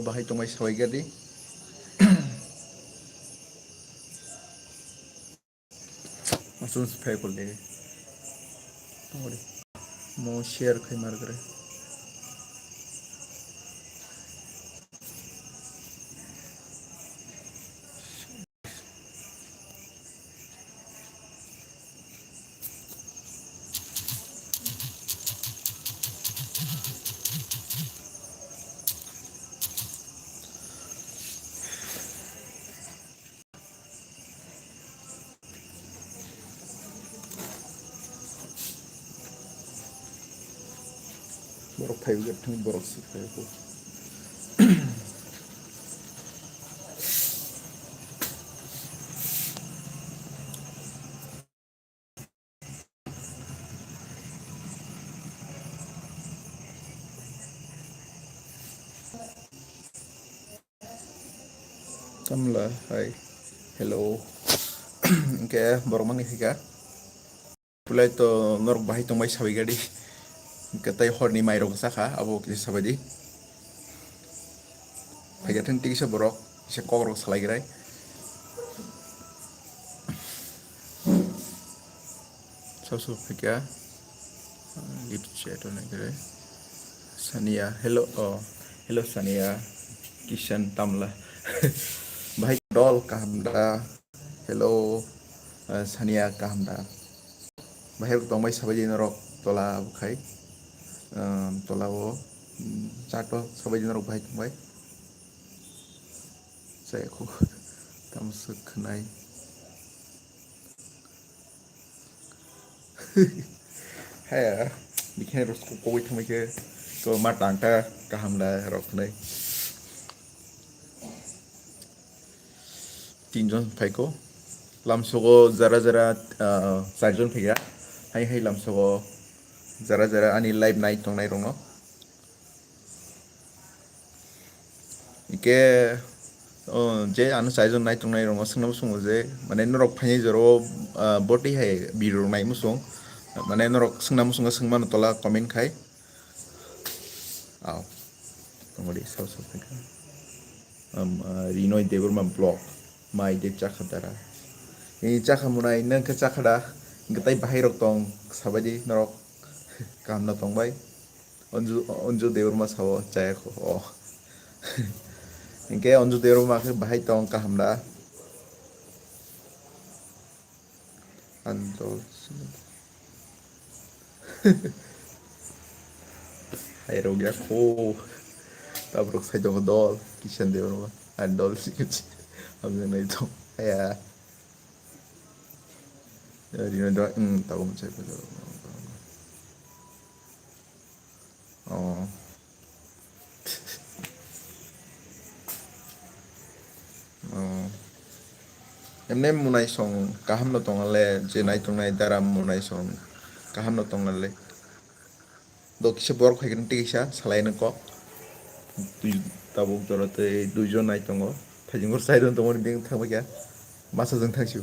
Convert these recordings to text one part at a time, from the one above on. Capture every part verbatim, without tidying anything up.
Bahai tongmai sabai gadi. Aswng se phai kol de. Mo share khai mar gre. Borok phaiwi khe thang borok se phai kho. Tamla, hai. Hello. Hingke borok mangni phika. Pulai to norok bahai tongbai sabai gadi. Hingke tai horni mairok sakha, abo kisa sabai di. Phaiya thang tikisa borok, kisa kokrok salai grai. Sab sab phikya. Live chat on gre. Sania, hello, oh, hello Sania, Kishan Tamla. Bahai dol kaham da. Hello, eh, Sania kaham da. Bahai tongbai sabai di norok tola bukhai. Em, tola o, mm, chato sabai di norok bahai tongbai. Chaya khu. Tamswk khwnai. Haya, bikhe rus ko koi thangbai khe to ma tangta kaham da rok khwnai. Tinjon phaiko. Lamsogo jara jara, ah, charjon phaikha. Hai hai lamsogo jara jara ani live nai tongnai rokno. Ike, oh, je ano charjon nai tongnai rokno swngna muchungo je, mane norok phainai jora o, ah, boti hai video rok nai muchung. Mane norok swngna muchungo swngmano tola comment khai. Aw. Tongodi sab sab khe. Am, ah, Rinoy Debbarma vlog. Mai de chakha dara. Ni chakha munai nang khe chakha da. Gtai bahai rok tong sabai di norok. Kaham no tong bai. Onju, Onju Debbarma sao chaya kho. Oh. Hingke Onju Debbarma khe bahai tong kaham da. Andol. Hai rok ya kho. Tabrok sai tongo dol. Kishan Debbarma. Andol. Hamjak nai tong. Haya. Ya, Rino do, hmm, tabuk mochai ko. Oh. Oh. Emne munai song kaham no tongo le, je nai tongnai dara munai song kaham no tongo le. Do kisa borok hai khe tei kisa salai no kok. Twi tabuk jora tei duijon nai tongo. Thaijingor side on tongo, ring thangbai kha. Masa jwng thangsiu.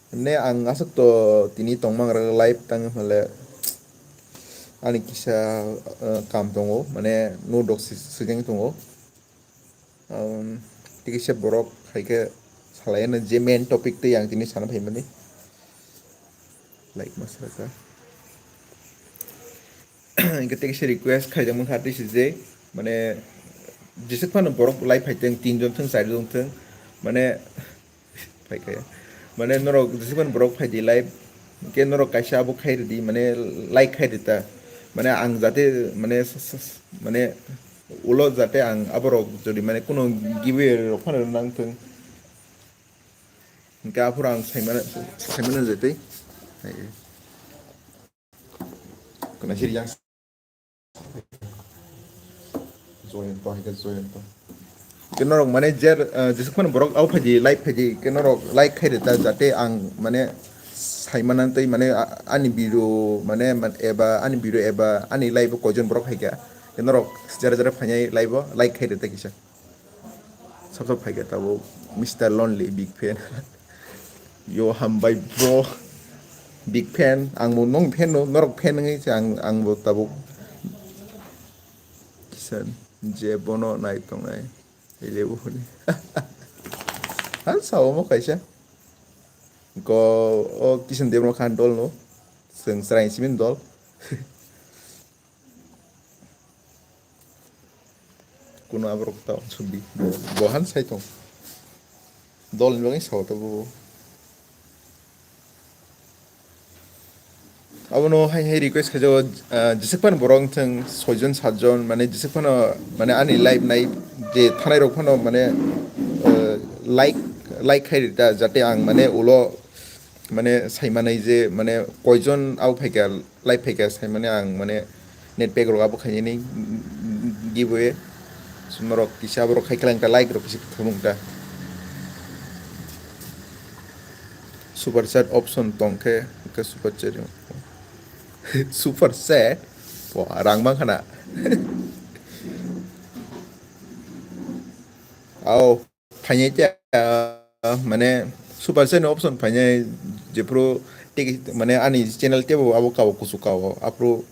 Emne ang aswk to tini tongmang rok live tang hwnle ani kisa, eh, kam tongo, mane no dok si-, swijang tongo. Um, tei kisa borok hai khe salai ano je main topic tei ang tini sana phaimani. Like ma saka. Hingke tei kisa request khaijak mankha tei si je, mane, jeswk phano borok live phai tong, tin jon thung, char jon thung, mane, Phai khe. Mane norok jesukmani borok phai di live, hingke norok kaisa abo khai ridi, mane like khai rita. Mane ang jate, mane s-, s-, s-, mane ulo jate ang aborok jodi mane kuno giveaway rok phano nang thung. Hingke aphuru ang saimano, saimano jatwi. Hai. Kona siri yang. Joyonto, hai khe Joyonto. Ke norok mane jer, eh, jesuk phano borok au phaidi, live phaidi, ke norok like khai rita, jate ang mane saimana tei mane a-, ani video mane, man-, eba ani video eba ani live o koijon borok hai kha. Ke norok jera jera phainai live o like khai rita kisa. Sab sab phai kha tabuk Mister Lonely, big fan. Yo, hambai bro. Big fan. Ang bo nong fan no, norok fan wngwi se ang, ang bo tabuk. Kisa Je bono nai tongnai. Ile bo hwnwi. Ha, sao mo kaisa. Ko o Kishan Debbarma khan dol no. Chwng chwrai simin dol. Kuno aborok ta sudi. Bo han sai tong. Dol ni bagwi sao ta bo. Abono hai hai request khajago, ah, jeswk phano borok wngthang soijon satjon, mane jeswk phano, mane ani live nai je thanai rok phano, mane, ah, like, like khai rita, jate ang, mane, ulo, mane, sai manai je, mane, koijon abo phaikha, live phaikha, sai mane ang, mane, net pack rok abo khainani giveaway. So, norok kisa borok khai khlai wngkha, like rok kisa thumung ta. Super chat option tong khe, hwnkhe super chat. Super chat? Bo rang mang khana. Au, phainai te, ah, mane super chat ni option phainai jephru tik, mane ani channel tebo abo kao kusu kao, aphru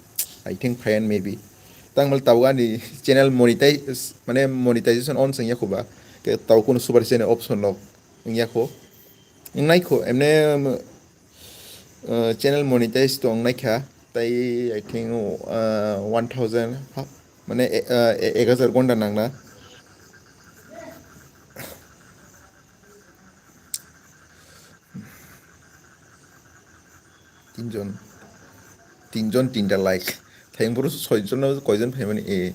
I think phaiyan maybe. Tangmal tabuk ani channel monetize, mane monetization on sengya khuba. Ke tabuk kuno super chat ni option rok wngya kho. Wngnai kho, emne, uh, channel monetize to wngnai kha. Tai, I think, uh, one thousand, ha, mane, eh, uh, ek hajar gonta nangna. Tinjon, tinjon tinta like. Thayung boro soijon no koijon phaimani, eh.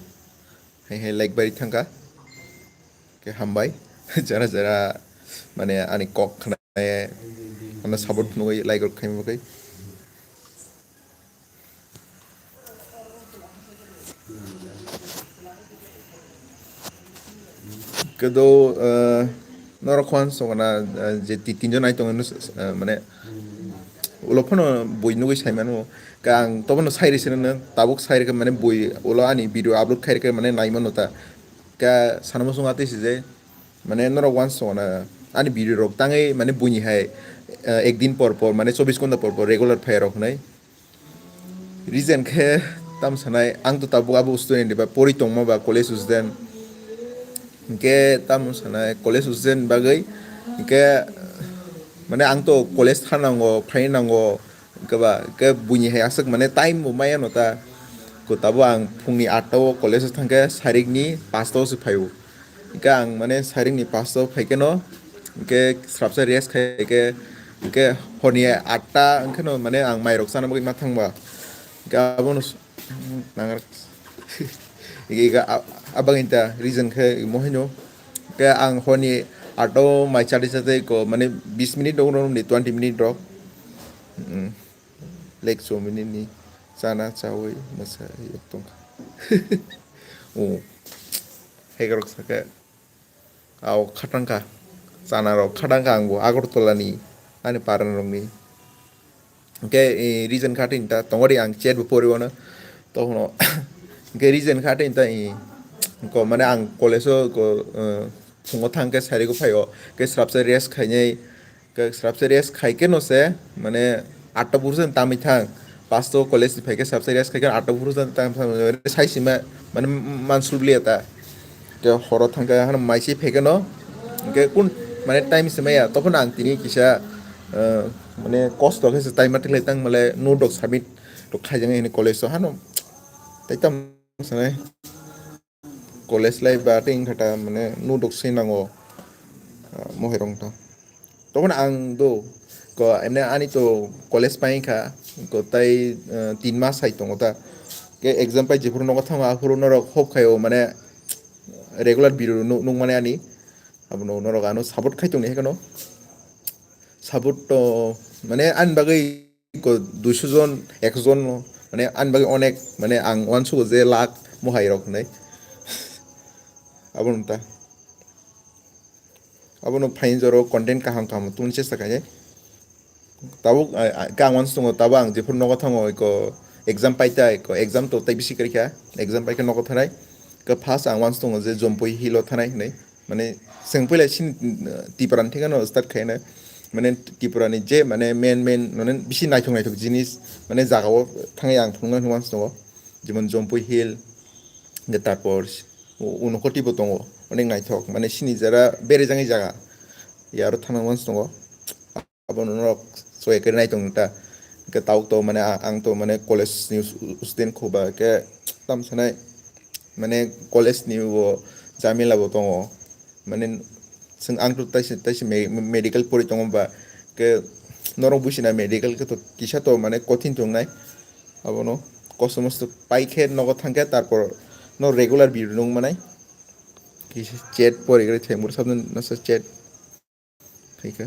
Hai hai like bai thangkha. Ke hambai. Jara jara mane ani kok khna, ano support nugwi like rok khaima bagwi. Kedo, eh, norok khon songona, eh, je ti-, tinjon ai tongo, eh, mane, ulo phano bui nugwi sai mano. Ka ang tobono sai risi nang, tabuk sai rikha, mane, bui ulo ani video upload khai rikha, mane, nai mano ta. Ka sanamo song atwi si je, mane, norok wan songona, ani video rok tangwi, mane, buini hai, eh, ek din por por, mane, chobbish ghonta por por regular phai rok hinai. Reason khe tam sanai, ang to tabuk abo student ba pori tongma ba college student. Hingke tam sanai college student bagwi, hingke mane ang to college thanango, phai nango, hingke ba, hingke buini hai aswk mane time bo maya no ta. Ko tabo ang phungni atta o college o thangkhe sarik ni pasta o se phaio. Hingke ang mane saring ni pasto phaikeno, hingke srapsa rest khaike, hingke horni atta hingkeno mane ang mairok chana bagwi ma thangba. Hingke abono s-, nangar-, hingke a-, abang inta reason khe imo hino. Hingke ang horni atta o mai chate chate ko mane bis minute rok romni twenty minute rok. Mm. Lek chomini ni chana chawi masa yok tongkha. O, hegarok saka, ao khatangkha, chana rok khatangkha angbo Agartala ni, ani paran rokni. Hingke, eh, reason khatin ta tongori ang chat bo pori wano, tohono, hingke reason khatin ta, eh, ko mane ang college o ko, eh, phungo thangkhe sarigo phaio, ke srapsa rest khainai, Khe srapsa rest khai khe no se, mane, atta pursa tamwi thang. Pasto college ni phai khe srapsa rest khai khe atta pursa tamwi thang. Sai sima, mane, mansul bli ata. Khe horo thang khe hano mai se phai khe no. Khe kun, mane, time se maya. Tokon ang tini kisa, eh, mane, kosto khe se time ma thik lai tang male, no dok submit to khai jang hini college to hano. Tai tam sanai. College life ba tei wngkha ta, mane, nudok se nango, ah, moherong ta. Tokon ang do, ko, emne ani to college pai wngkha, ko, tai, eh, tin mas hai tongo ta. Ke exam pai jephuru nogo thango, aphuru norok hope khaio, mane, regular video nu-, nukmani ani, abono norok ano support khai tongni hai kheno. Support to, mane, ani bagwi ko duiso jon, ekso jon no, mane, ani bagwi onek, mane, ang uansugo je lak mohai rok hinwi. Abono ta. Abono phaini jora content kaham kaham tubuni chesta khainai. Tabuk, a, a, khe ang uansuk tongo, tabuk ang jephuru nogo thango, eko exam paita, eko exam to tai bisi kwrwikha, exam paikhe nogo thanai. Khe first ang uansuk tongo je Jompui Hill o thanai hinwi. Mane, chwng puila chini, uh, Tipra ni thik no start khaina. Mane, Tipra ni je, mane, main, main, mane, bisi naithok, naithok jinis, mane, jaga o thangwi ang phunukna hwnwi uansuk tongo. Jemon Jompui Hill, hingke tarpor, Unokoti bo tongo, onek naithok, mane sini jara berejagni jaga, yaro thana wans tongo. Abono norok choi khe nai tong ta. Hwnkhe tabuk to mane a-, ang to mane college ni student kho ba khe tam sanai mane college ni bo jamila bo tongo. Mane chwng ang to taisa, taisa me-, medical pori tongo ba khe norok buisina medical khe to kisa to mane kothin tongnai. Abono kosto mosto pai khe nogo thang khe tarpor no regular video nung manai. Kisa chat pori gre thengmur sabno nasa chat. Khaikha.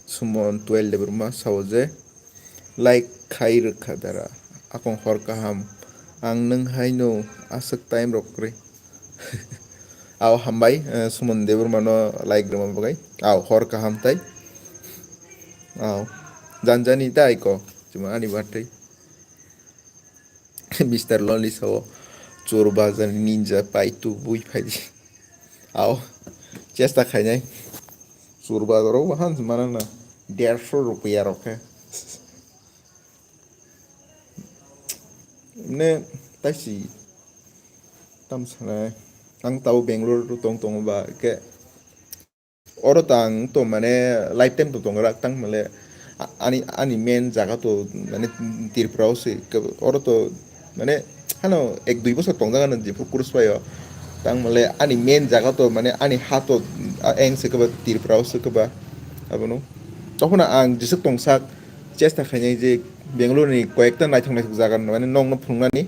Sumon twelve Debbarma sao je, like khai rwkha dara. Akong hor kaham. Ang nwng haino aswk time rok kwrwi. Aw hambai, eh, Sumon Debbarma no like rwma bagwi. Aw hor kaham tai. Aw. Janjani tai ko. Chuma ani bathai. Mister Lonely sao, Chor Bazar ni ninja pai tubui phaidi. Ao, chesta khainai. Chor Bazar o han mana na derso rupiya rok khe. Ne, taisi tam sanai. Ang tao Bangalore tong tongo ba ke. Oro to ang to mane lifetime to tongo rak tang male a-, ani, ani main jaga to mane Tripura o se ke oro to mane hano ek dui bosor tongjaga no jephru kurus pai o tang male ani main jaga to mane ani ha to a-, eng se keba Tripura o se keba abono tokhono ang jeswk tongsak chesta khainai je Bangalore ni koyekta naithok naithok jaga mane nokno phunuknani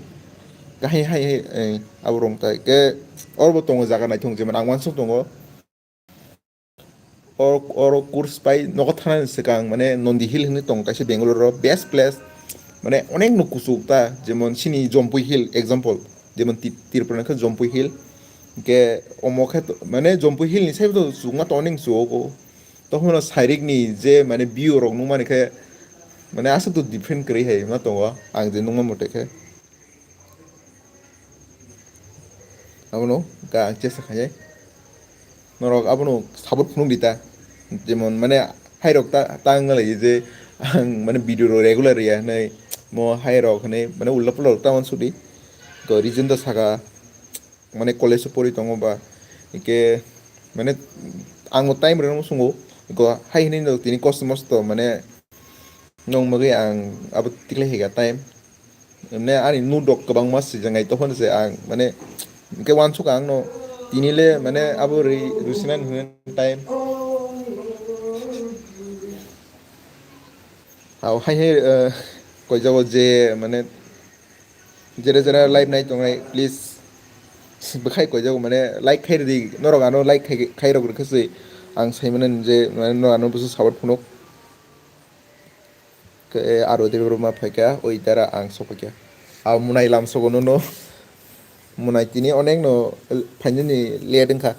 kahai hai hai abo rong tai ke oro bo tongo jaga naithok jemon ang uansuk tongo. Oro, oro course pai nogo thanani swkang mane Nandi Hill hinwi tongo kaisa Bangalore o best place mane onek no kuchuk ta jemon sini Jampui Hill example jemon Ti-, Tripura ni khe Jampui Hill hwnkhe omo khe to mane Jampui Hill ni side o to chukma to onek chugo tokhono sairik ni je mane view rok nukmani khe mane aswk to different kwrwi hai ma tongo ang je nukma mote khe. Abono ka ang chesta khainai. Norok abono support phunuk di ta. Jemon mane hairok ta, ta wngna lai je ang mane video rok regular ya hinui mo hairok hinui mane ulla pulla rok ta uansuk di. Ko reason da saka mane college o pori tongo ba hwnkhe mane ang bo time rwna muchungo. Ko hai hinui no tini kosto mosto mane Nong bagwi ang abo tikhlai hai kha time. Mane ani note rok kwbangma swijak nai, tokhono se ang mane hwnkhe uansukha ang no tini le mane abo rwi rwsinani hwnwi time. Abo hai hai, eh, koijago je mane jera jera live nai tongnai, please bwkhai koijago mane like khai rwdi, norok ano like khai, khai rok rwkhe se ang sai mane je mane norok ano bwswk support phunuk. Ke aro de ruma phaikha, oi dara ang sophaikha. Abo munai lamsogo nono. Munai tini onek no phainani late wngkha.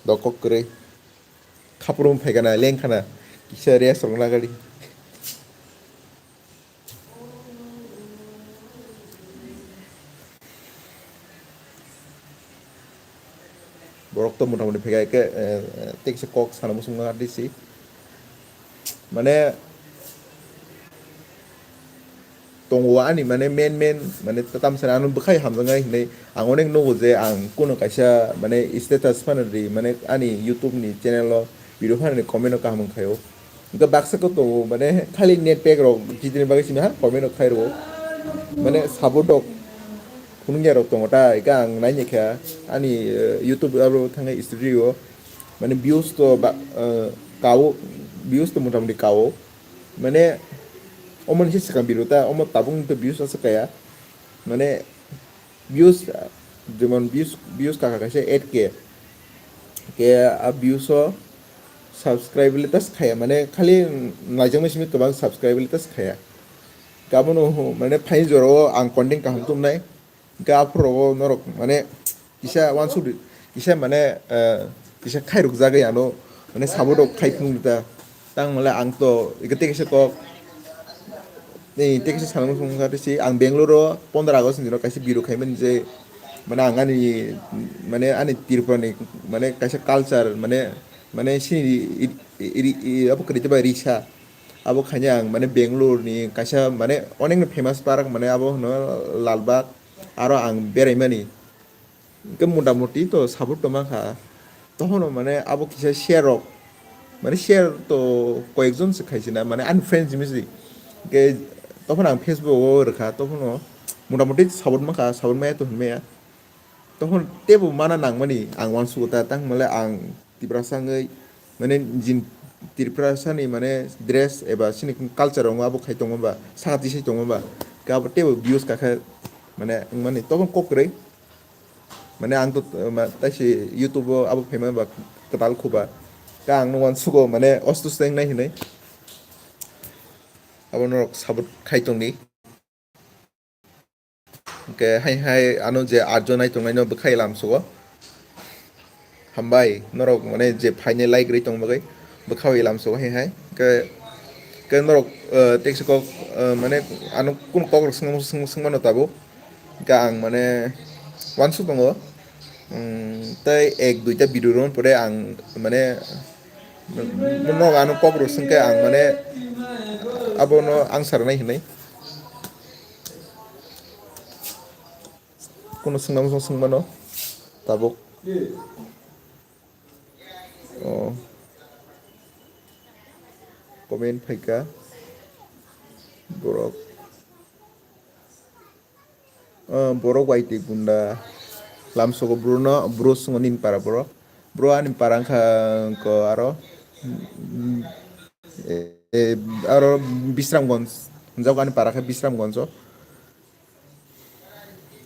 Dokok kwrwi. Khaprum phaikha na, lengkha na. Kisa rest rok nagari. Borok to motamoti phega ke, eh, tekse kok sana muchung nang artisi. Mane, tongo ani mane main main mane tam sana ano bwkhai hamjaknai hinwi ang onek nugo je ang kuno kaisa mane status phano ri mane ani YouTube ni channel o video phano comment o kaham wngkhaio. Hwnkhe baksa khe tongo, mane, khali net pack rok jitini bagwi simi ha comment rok khai rwo. Mane, support rok phunukya rok tongo ta, hwnkhe ang naini kha ani, eh, YouTube abo thangwi studio o. Mane, views to ba, eh, kao, views to motamoti kao. Mane, omo ni se swkang video ta, omo tabuk ni to views aswk kaya. Mane, views, ah, jemon views, views kaka kaisa eight K. Ke a views o subscribe le tas khaya, mane khali naijaknai simi kwbang subscribe le tas khaya. Kabono mane phaini jora o ang content kaham tumnai. Ga aphuru o norok mane kisa uansuk di, kisa mane, eh, kisa khairok jagwi ano mane sabo rok khai phunuk ta. Tang male ang to eke teke se kok. Ni teke se sana muchung kha si ang Bangalore o pondro August ni dino kaisa video khaimani je mane ang ani mane ani Tripura ni mane kaisa culture mane mane sini i, i, i, i, abo kwrwi ba risa Abo khaina ang mane Bangalore ni kaisa mane onekno famous park mane abo hwno Lalbagh, aro ang beraimani. Hwnkhe motamoti to support to mankha. Tokhono mane abo kisa share rok, mane share to koyekjon se khaisina, mane ani friends misi. Hwnkhe tokhono ang Facebook o rwkha, tokhono motamoti support mankha, support maya to hinmaya. Tokhono teibo mana nangmani ang uansugo ta, tangmale ang Tiprasa wngwi, mane, jin Tiprasa ni, mane, dress eba chini culture rongo abo khai tongo ba, saka tisai tongo ba, khe abo teibo views kakhe, mane, wngmani tokon kok kwrwi. Mane, ang to, ma, taisi YouTube o abo phaima ba kwtal khuba, khe ang no uansugo, mane, osto se wngnai hinwi abo norok support khai tongdi. Hwnkhe hai hai ano je atjon nai tongnaino bwkhai lamsogo. Hambai, norok mane je phainai like rwi tong bagwi bwkhao lamsogo hai hai. Hwnkhe, hwnkhe norok, eh, teisa kok, eh, mane ano kunu kokrok swng-, swng-, swngmano tabuk. Hwnkhe ang mane uansuk tongo. Hmm, tei ek duita video rwmani pore ang mane norok ano kokrok swngkhe ang mane abono answer nai hinwi. Kunu swngnang song swngmano tabuk. Oh. Comment phaikha. Borok. Oh, borok bai twi gunda. Lamsogo bro no, bro swngo nini para borok. Bro ani para wngkha ko aro. Mm, eh, eh, aro Bisramganj. Hwnjago ani para khe Bisramganj o.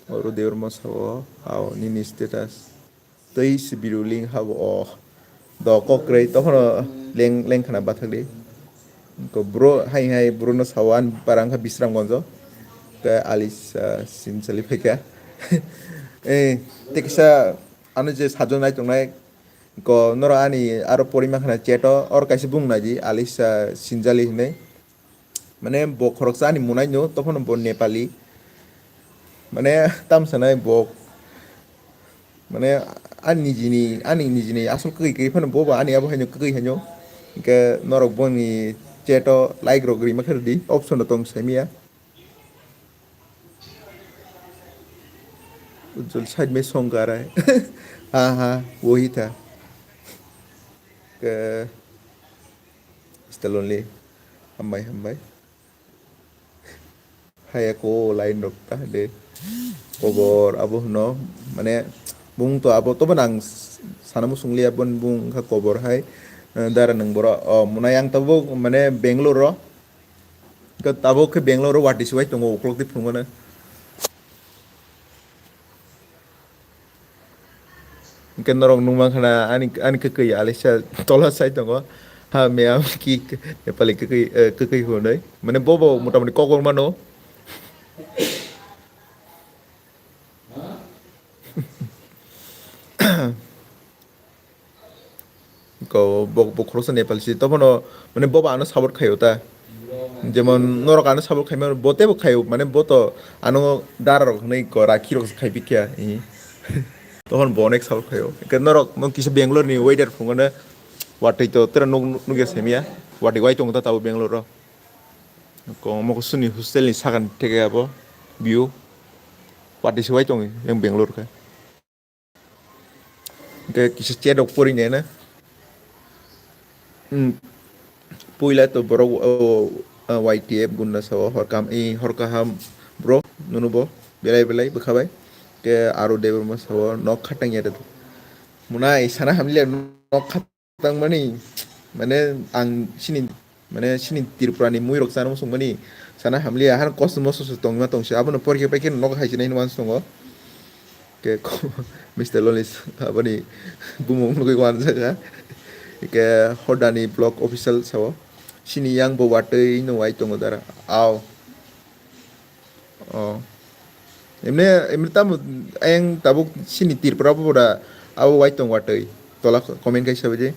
Oro Debbarma sao, ao nini status. Tei se biru link habo o. Do kokroi tokhono leng, leng khana bathakdi. Ko bro, hai hai bro no sao ani para wngkha Bisramganj o. Tei Alisa Sinchali phaikha. Eh, tei kisa ano je sajo nai tongnai. Ko norok ani aro porima khana chat o, oro kaisa bung naidi Alisa Sinjali hinwi. Mane bo khoroksa ani mwnaino, tokhono bo Nepali. Mane tamsa nai bo. Mane ani nijini, ani nijini asol kwrwi kwrwi phano bo ba ani abo haino kwrwi haino. Hwnkhe norok boni chat o like rok rima khe rwdi, option no tong saimaya. Ujjwal side mein song ga raha hai. Ha ha, wohi tha. Ke, Mister Lonely. Hambai, hambai. Hai ako line rok ta de. Kobor abo hwno, mane, bung to abo to bo nang sana muchung liya, bon bung kha kobor hai, eh, dara nang boro, oh, mwnai ang tabuk, mane, Bangalore ro. Hwnkhe tabuk khe Bangalore o watwi se wai tongo uklok twi phunukmano. Hwnkhe norok nukmankha na ani, ani kwkwi Alisa tola sai tongo. Ha, ma'am ki Nepali kwkwi, eh, kwkwi hwnwi. Mane bobo motamoti kokor mano. Ko bo, bo khoroksa Nepal si, tobono, mane, bobo ano support khaio ta. Jemon norok ano support khaima, bo tebo khaio, mane, bo to ano dara rok hwnwi ko rakhi rok khai pikya, i. Tohon bo onek support khaio. Ke norok, mo kisa Bangalore ni weather phungo ne, watwi to tera nuk, nuk ya semia, watwi wai tongo ta tabo Bangalore ro. Ko mo ko suni hostel ni sagan tege abo, view. Watwi se wai tongo yang Bangalore khe. Hwnkhe kisa chat rok pori nai na. Hmm. Puila to borok, o, o, Y T F gunda sao hor kam, i hor kaham bro, nunu bo belai belai bwkha bai. Ke aro Debbarma sao nok khatang ya da. Munai sana hamle nok khat tangmani, mane ang sini, mane sini Tripura ni mui rok chana muchung mani sana hamliya, han kosto mosto se tongma tongse, abono porikhe paikhe nok hai sinai hinwi uansuk tongo. Ke ko-, Mister Lolis aboni bumung nugui uanjakha. Ke Hodani block official sao. Sini yang bo watwi no wai tongo dara. Ao. Oh. Emne, emne tamo ayang tabuk sini Tripura bo da abo wai tong watwi. Tola comment kaisa baje.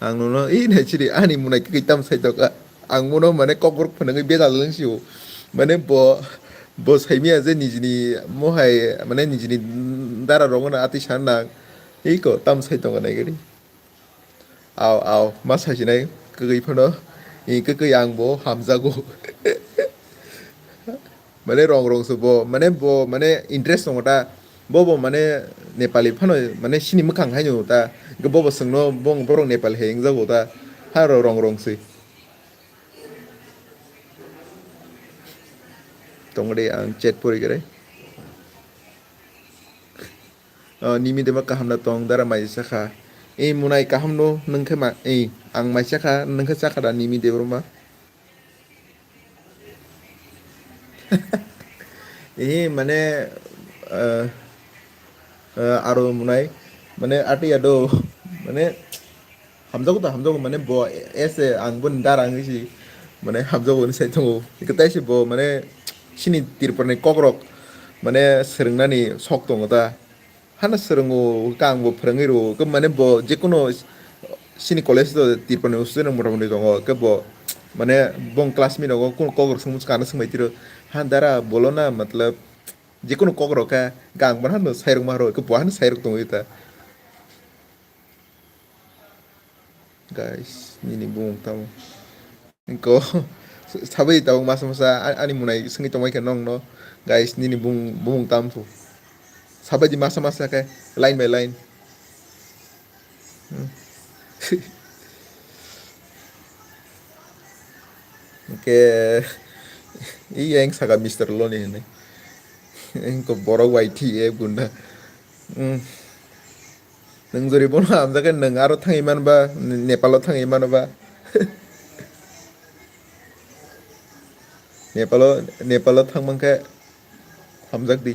Ang nono, "Ih, nai chiri, ani munai kiki tam sai toka." Ang mono mane kokborok phwnangwi bejal lang sio. Mane bo, bo saimia je nijini mohai, mane nijini dara rok no atwi san nang. Iko tam sai tongo nai gari. Aw, aw, ma saisinai kwgwi phano. I kwgwi ang bo hamjago. Mane rong rong se bo, mane bo, mane interest tongo ta. Bo bo mane Nepali phano, mane sini mwkhang haino ta. Bo bo swngno, bo borok Nepali hai wngjago ta. Ha ro rong rong se. Tongde ang chat pori gare. Oh, nimi dema kaham na tong, dara mai sakha. Ei munai kaham no nungkhe ma, ei ang mai sakha, nungkhe sakha da nimi debro ma. Ei mane, eh, eh, aro munai, mane ati ado, mane hamjago ta hamjago, mane bo ese ang boni dara wngwi si, mane hamjago ni sai tongo. Iko tai se bo mane sini Tripura ni kokrok mane swrwngnani sok tongo ta. Hano swrwngo, khe ang bo phwrwngwi rwo, khe mane bo jekuno sini college do Tripura ni student rok motamoti tongo, khe bo mane bong classmate rogo kok rok swngmung swkang swngbai tiro, ha dara bolo na matlab jekuno kok rok khe khe ang bo hano sai rok ma rwo, khe bo hano sai rok tongwi ta. Guys, nini bumung tamo? Ko sabai tabuk masa masa a-, ani munai swngwi tongbai khe nongno. Guys, nini bumung, bumung tamo? Sabai di masa masa khe line by line. Hmm. Ke i yang saka Mister Loni hini. Engko borok Y T A gunda. Hmm. Nwng jori bono hamjakhe nwng aro thangwi manba, Nepalo thangwi manoba. Nepalo, Nepalo thangmankhe hamjakdi.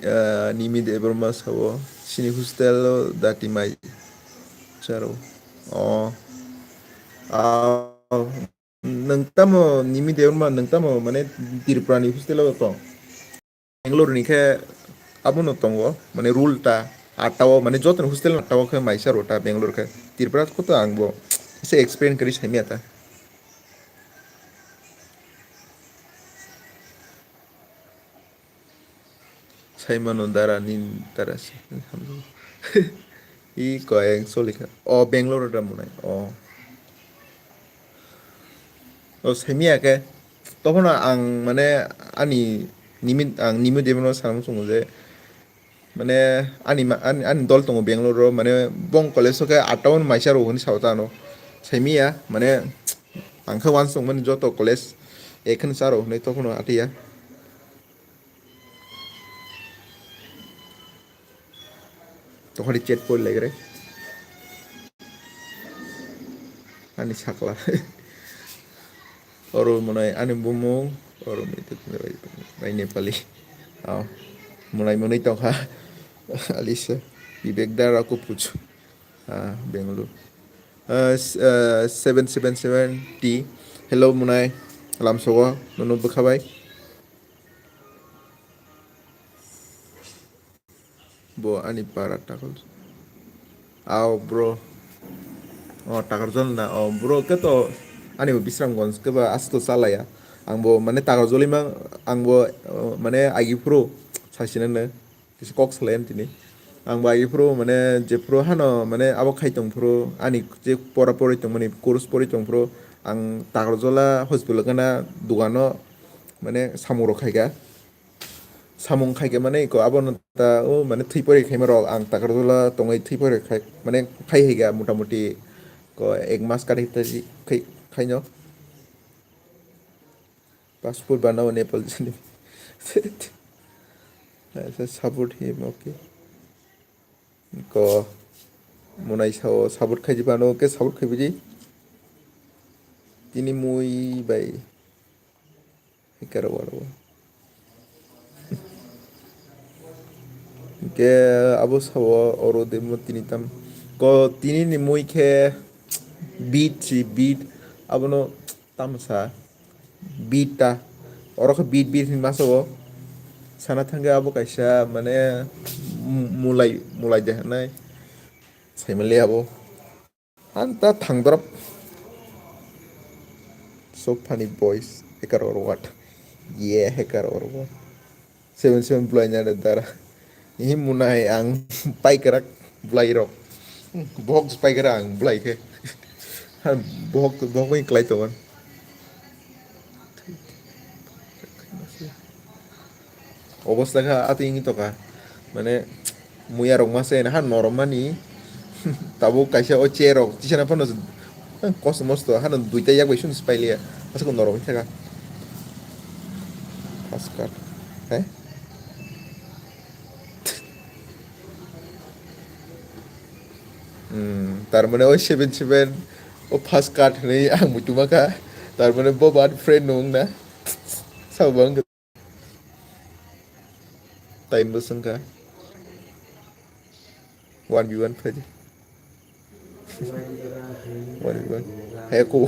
Ah, Nimi Debbarma sao, sini hostel o dati mai charo. Oh. Ah, nwng tamo Nimi Debbarma, nwng tamo mane Tripura ni hostel o tong? Bangalore ni khe abono tongo, mane rule ta, atta o, mane joto ni hostel atta o khe maisa rw ta Bangalore khe. Tripura kho to ang bo se explain kari saimya ta. Saimano dara ni dara se. I koyang solikha. O Bangalore da munai. O. O saimya khe. Tokhono ang mane ani Nimi, ang Nimi Debbarma no sana muchungo je mane ani ma-, ani, ani dol tongo Bangalore o, mane bong college o khe atta o maisa rw hwnwi sao ta ano. Saimya mane ang khe uansukmani joto college ekheno cha rw hwnwi tokhono atiya. Tokhari chat pori laigra. Ani sakla. Oro monai ani bumung. Oro mai Nepali. Oh. Monai monai tongkha. Alisa. Bibek dara ko puchu. Ah, Bangalore. Ah, s-, ah, seven seven seven T. Hello, monai. Lamsogo. Nono bwkhabai. Bo ani para takol. Ao bro. O takar jol na. O bro khe to ani bo Bisramganj khe ba asto chalaya. Ang bo mane takar joli mang ang bo, o, mane agi phuru sasina no kisa kok salai am tini. Ang bo agi phuru mane je phuru hano mane abo khai tong phuru ani je pora pori tong mani course pori tong phuru ang takar jola hospital gana dugano mane samung rok khai kha. Samung khai khe mane iko abono ta o mane thwi pori khaima rok ang takar jola tongwi thwi pori khai mane khai hai ga motamoti ko ek mas kari ta ji khai, khaino. Passport banao Nepal jani. Support him, okay. Ko monai sao support khai di bano ke support khai bidi. Tini mui bai. Hikaro waro. Ke abo sao oro de mo tini tam. Ko tini ni mui khe beat si beat. Abono tamsa beat ta. Oro khe beat beat hin masa o. Sana thangke abo kaisa mane mu-, mulai, mulai de hanai. Saimale abo. Anta thangdorop. So funny boys. Hacker or what? Yeah, hacker or what? Seven seven blai na da dara. Ihi munai ang paikarak blai rok. Bohok spaigra ang belai khe. Bohok, bohok bai klai tongo. Obostha kha atwi wngwi tongkha. Mane muya rok masa eno ha norom mani. Tabuk kaisa o chair rok tisana phano kosto mosto hano duita yak bai sung spailia. Aswk norom wngkha. Paskar. He? Hmm, tar mane o seven seven o first card hinwi ang muchuma kha. Tar mane bo bad friend nung na. Sabo ang time bo sengkha. One v one phaidi. One v one. He ko.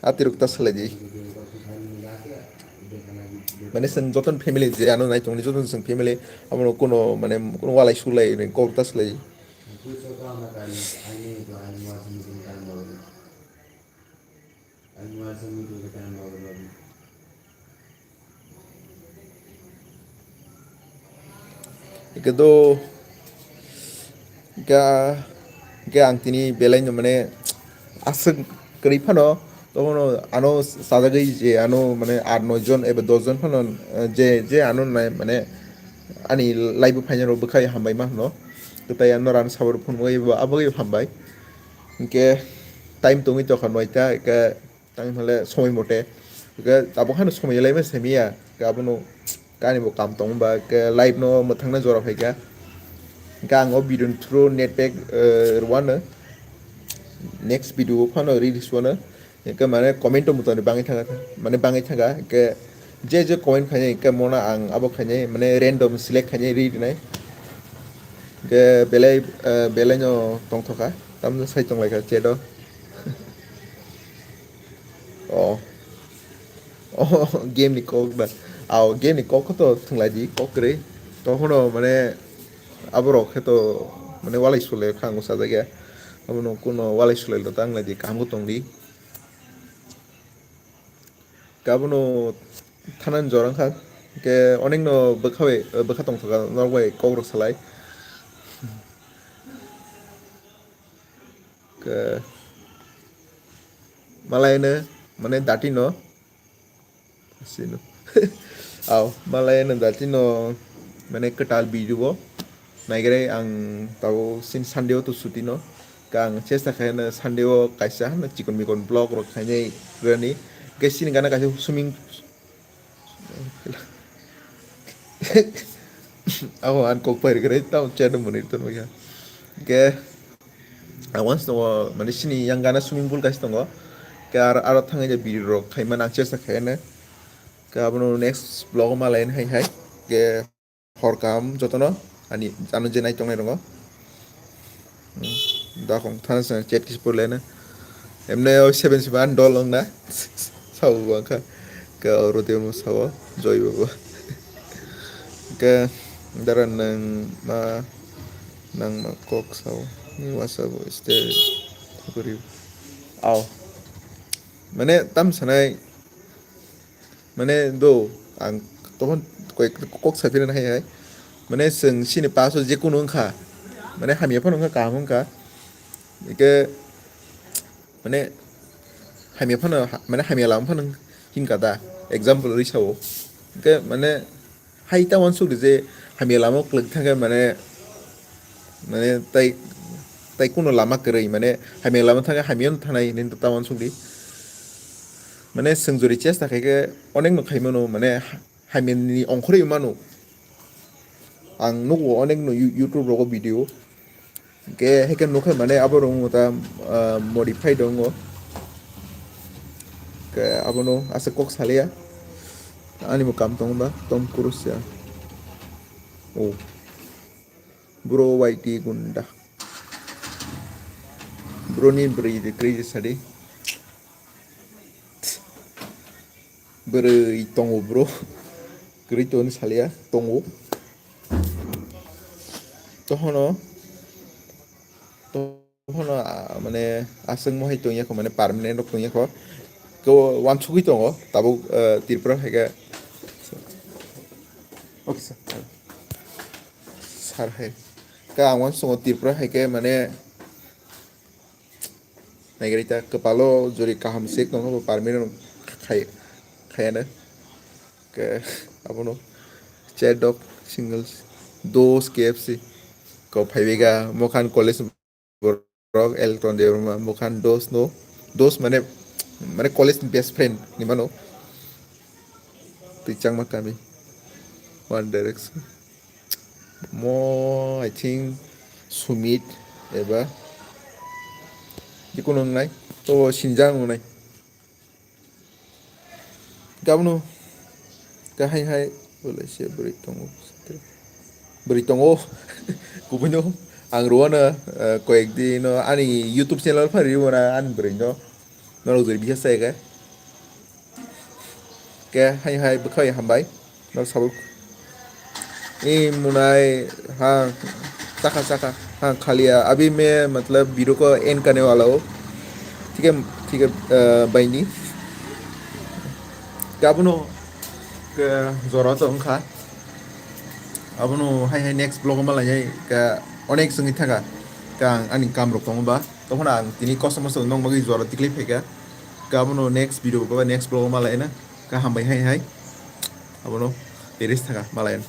Atirok ta salai di. Mane sen joton family je ano nai tongni joton sen family amo kono mane kono walai sulai ni kok ta salai. Ike do ga ga ang tini belai no mane aswk kwrwi phano tobono ano sajagwi je ano mane aat noi jon eba dos jon phano, eh, je je ano nai mane ani live o phaina rok bwkhai hambai ma hwno. Kwtai ano rang sabor phunugwi bo aboni hambai. Hinkhe time tongwi tongkha noita, hinkhe tang hale somoi mote. Hinkhe tabuk hano somoi lai ma simi ya, hinkhe abono kani bo kam tongo ba, hinkhe live no mwthangna jora phaikha. Hinkhe ang o video ni through net pack, eh, rwano. Next video o phano release wano. Hinkhe mane comment o mutoni bangwi thangkha, mane bangwi thangkha, hinkhe je je comment khainai, hinkhe mona ang abo khainai, mane random select khainai ri rinai. Hinkhe belai, eh, belai no tongthokha, tamno sai tonglaikha chat o. Oh. Oh, game ni kok ba. Ao, game ni kok to thwnglaidi, kok kwrwi. Tokhono mane aborok khe to mane walai sulai kha ang sajagya. Abono kuno walai sulai da tanglai di, kaham bo tongdi. Kabono thanan jora wngkha, hinkhe onekno bwkha bai, bwkha tongthokha norok bai kokrok salai. Ke-, malaino, mane, datino. Sino. Ao, malaino, datino, mane, kwtal video bo. Naigrai ang tabo sin Sunday o to chuti no. Ka ang chesta khaina Sunday o kaisa hano chikon mikon vlog rok khainai rani. Ke sini gana kaisa swimming Abo ang kok pairikre tamo chat mwnwi tongmani kha. Ke ang once tongo, mane sini yang gana swimming pool kaisa tongo. Ke ar-, aro thangwi je video rok khaima nang chesta khaina. Ke abono next vlog o malaina hai hai. Ke hor kaham jotono ani ano je nai tongnai rongo. Hmm, da kong thana sa chat kisi pore lena. Emne o seven seven dol ongna. Sao bangkha. Ke oro de mo sao joy babo. Ke dara nang ma, nang ma kok sao. Ni wasa bo ste guri. Ao. Mane tam sanai. Mane do ang tokon koi kok sapina hai hai. Mane seng sini paso je kunu wngkha. Mane hamya phano wngkha, kaham wngkha. Ike mane hamya phano, mane hamya lama phano hinkha da. Example ri sao. Ike mane hai ta wansuk di je hamya lama kwlwk thangkhe mane, mane tai, tai kuno lama kwrwi mane hamya lama thangkhe hamya no thanai hinwi ta wansuk di. Mane seng jori chesta khaikhe onekno khaimano, mane hamyani ongkhorwi mano. Ang nugo onekno You-, YouTube rogo video. Ke heke nukhe mane abo rong ta, ah, modify dongo. Ke abono asa kok salia. Ani mo kam tong ba, Tom Cruise ya. Oh. Bro Y T Gunda. Bro ni bri de crazy sadi. Bwrwi tongo bro. Kwrwi tongni salia, tongo. Tohono, tohono, ah, mane, aswk mohai tongya kho, mane, permanent rok tongya kho. Ko wansugwi tongo, tabuk, ah, Tripura hai khe. Okay, sir. Sir hai. Ka ang wansongo Tripura hai khe mane naigrita kwpalo jori kaham se tongo bo permanent khai khayana. Ke abono chat dog singles dos K F C ko phaibiga Mokhan college borok Elton Debbarma Mokhan dos no dos mane mane college ni best friend ni mano twi changma kami One Direction mo I think Sumit eba jikunu wngnai to sinjang wngnai. Gabno kahai hai bole se bwrwi tongo. Bwrwi tongo. Kubuino ang ruwana koyek dino ani YouTube channel phari ruwana ani bwrwi no. Norok jori bisa sai ga. Ke hai hai bwkhai hambai. Norok sabuk. E munai ha chakha chakha ha khaliya abhi main matlab video ko end karne wala ho. ठीक है ठीक है. Baini. Ke abono ke jora to wngkha. Abono hai hai next vlog o malai hai ka onek sengwi thaka ka ang ani kam rok tongo ba tokhono ang tini kosto mosto nong bagwi jora tikli phaika ka abono next video ba next vlog o malai na ka hambai hai hai abono terrace thaka malai.